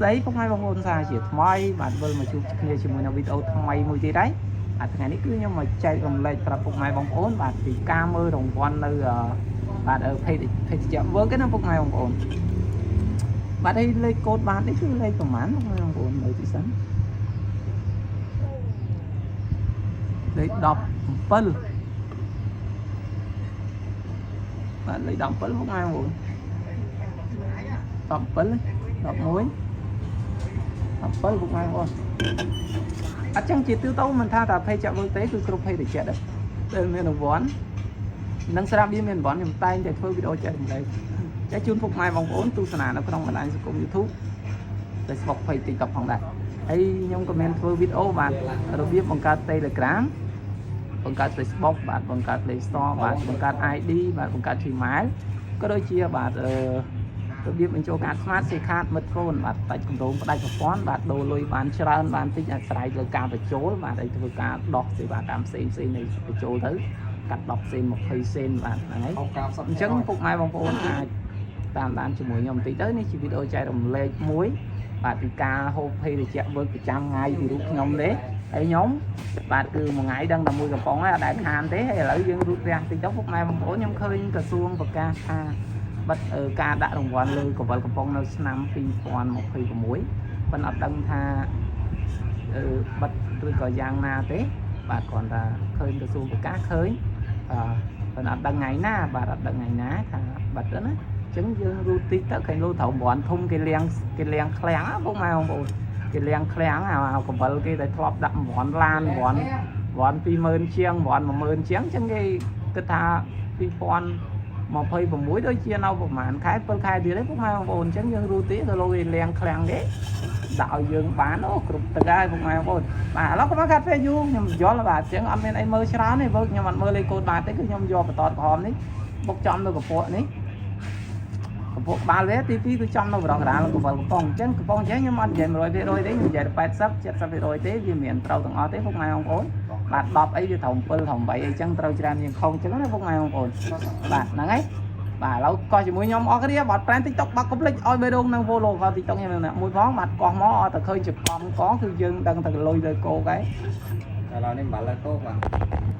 ស្តីពុកម៉ែបងប្អូនសាជាថ្មីបាទវិលមកជួបគ្នាជាមួយនៅវីដេអូថ្មីមួយទៀតហើយបាទថ្ងៃនេះគឺខ្ញុំមកចែករំលែកប្រាប់ពុកម៉ែបងប្អូនបាទពីការមើលរង្វាន់នៅបាទភេទភេទជ្ជៈវើកណាពុកម៉ែបងប្អូនបាទហើយលេខកូដបាទនេះគឺលេខប្រហែលពុកម៉ែបងប្អូនមើលទីសិនលេខ17បាទលេខ17ពុកម៉ែបងប្អូន17 11 7ពុកម៉ែបងប្អូនអត់ចឹងជាទូទៅមិនថាតែភេទជ្ជៈវើកទេគឺគ្រប់ភេទជ្ជៈដែរដែលមានរង្វាន់និងស្រាប់វាមានរង្វាន់ខ្ញុំតែងតែធ្វើវីដេអូចែករំលែកចែកជូនពុកម៉ែបងប្អូនទស្សនានៅក្នុងបណ្ដាញសង្គម YouTube Facebook Page TikTok ផងដែរហើយខ្ញុំក៏មានធ្វើវីដេអូបាទរបៀបបង្កើត Telegram បង្កើត Facebook បាទបង្កើត Play Store បាទបង្កើត ID បាទបង្កើត Gmail ក៏ដូចជាបាទអឺរបៀបបញ្ចូលកាត Smart សេខាតមិត្ត phone បាទដាច់គម្រោងផ្ដាច់ប្រព័ន្ធបាទដូរលុយបានច្រើនបានតិចអាស្រ័យលើការបញ្ចូលបាទឲ្យធ្វើការដោះសេវាកម្មផ្សេងផ្សេងនៃបញ្ចូលទៅកាត់10សេន20សេនបាទហ្នឹងហើយអញ្ចឹងពុកម៉ែបងប្អូនអាចតាមដានជាមួយខ្ញុំបន្តិចទៅនេះជាវីដេអូចែករំលែកមួយបាទពីការហូបភេសជ្ជៈវើកប្រចាំថ្ងៃពីរូបខ្ញុំទេហើយខ្ញុំបាទគឺមួយថ្ងៃដឹងតែមួយកំប៉ុងហើយអត់ដែលខានទេហើយឥឡូវយើងរូតរះតិចទៅពុកម៉ែបងប្អូនខ្ញុំឃើញក្រសួងប្រកាសថាបិទការដាក់រង្វាន់លើកវលកំប៉ុងនៅឆ្នាំ2026ប៉ុន្តែអត់ដឹងថាបិទឬក៏យ៉ាងណាទេបាទគ្រាន់តែឃើញក្រសួងប្រកាសឃើញអឺប៉ុន្តែអត់ដឹងថ្ងៃណាបាទអត់ដឹងថ្ងៃណាថាបិទទៅណាអញ្ចឹងយើងរូតតិចទៅឃើញលោត្រូវរង្វាន់ធំគេលៀងគេលៀងឃ្លាំងពុកម៉ែបងប្អូនគេលៀងឃ្លាំងអាកវលគេដែលធ្លាប់ដាក់រង្វាន់ឡានរង្វាន់រង្វាន់20000ជាងរង្វាន់10000ជាងអញ្ចឹងគេគិតថា2026ដូចជានៅប្រហែលខែ7ខែទៀតទេពុកម៉ែបងប្អូនអញ្ចឹងយើងរូទីទៅលោកគេលៀងឃ្លាំងគេដាក់ឲ្យយើងបានអូគ្រប់ទឹកហើយពុកម៉ែបងប្អូនបាទឥឡូវកុំឲ្យកាត់ពេលយូរខ្ញុំយល់បាទអញ្ចឹងអត់មានអីមើលច្រើនទេវើខ្ញុំអត់មើលលេខកូដបាទទេគឺខ្ញុំយកបន្តក្រហមនេះបុកចំនៅកពក់នេះកពក់ក្បាលវាទី2គឺចំនៅបរោះកដាលកវលកំប៉ុងអញ្ចឹងកំប៉ុងអញ្ចឹងខ្ញុំអត់និយាយ100%ទេខ្ញុំនិយាយតែ80 70%ទេវាមិនត្រូវទាំងអស់ទេពុកម៉ែបងប្អូនបាទ10អីវាត្រូវ7ត្រូវ8អីចឹងត្រូវច្រើនជាងខុសអញ្ចឹងណាពុកម៉ែបងប្អូនបាទហ្នឹងហើយបាទឥឡូវកោះជាមួយខ្ញុំអស់គ្នាបាទប្រែន TikTok បាក់កុំភ្លេចឲ្យបេះដូងនិង follow ខោ TikTok ខ្ញុំម្នាក់មួយផងបាទកោះមកអត់តែឃើញចកំកងគឺយើងដឹងតែលុយលើគោកហើយ ឥឡូវនេះបាល់លើគោកបាទ។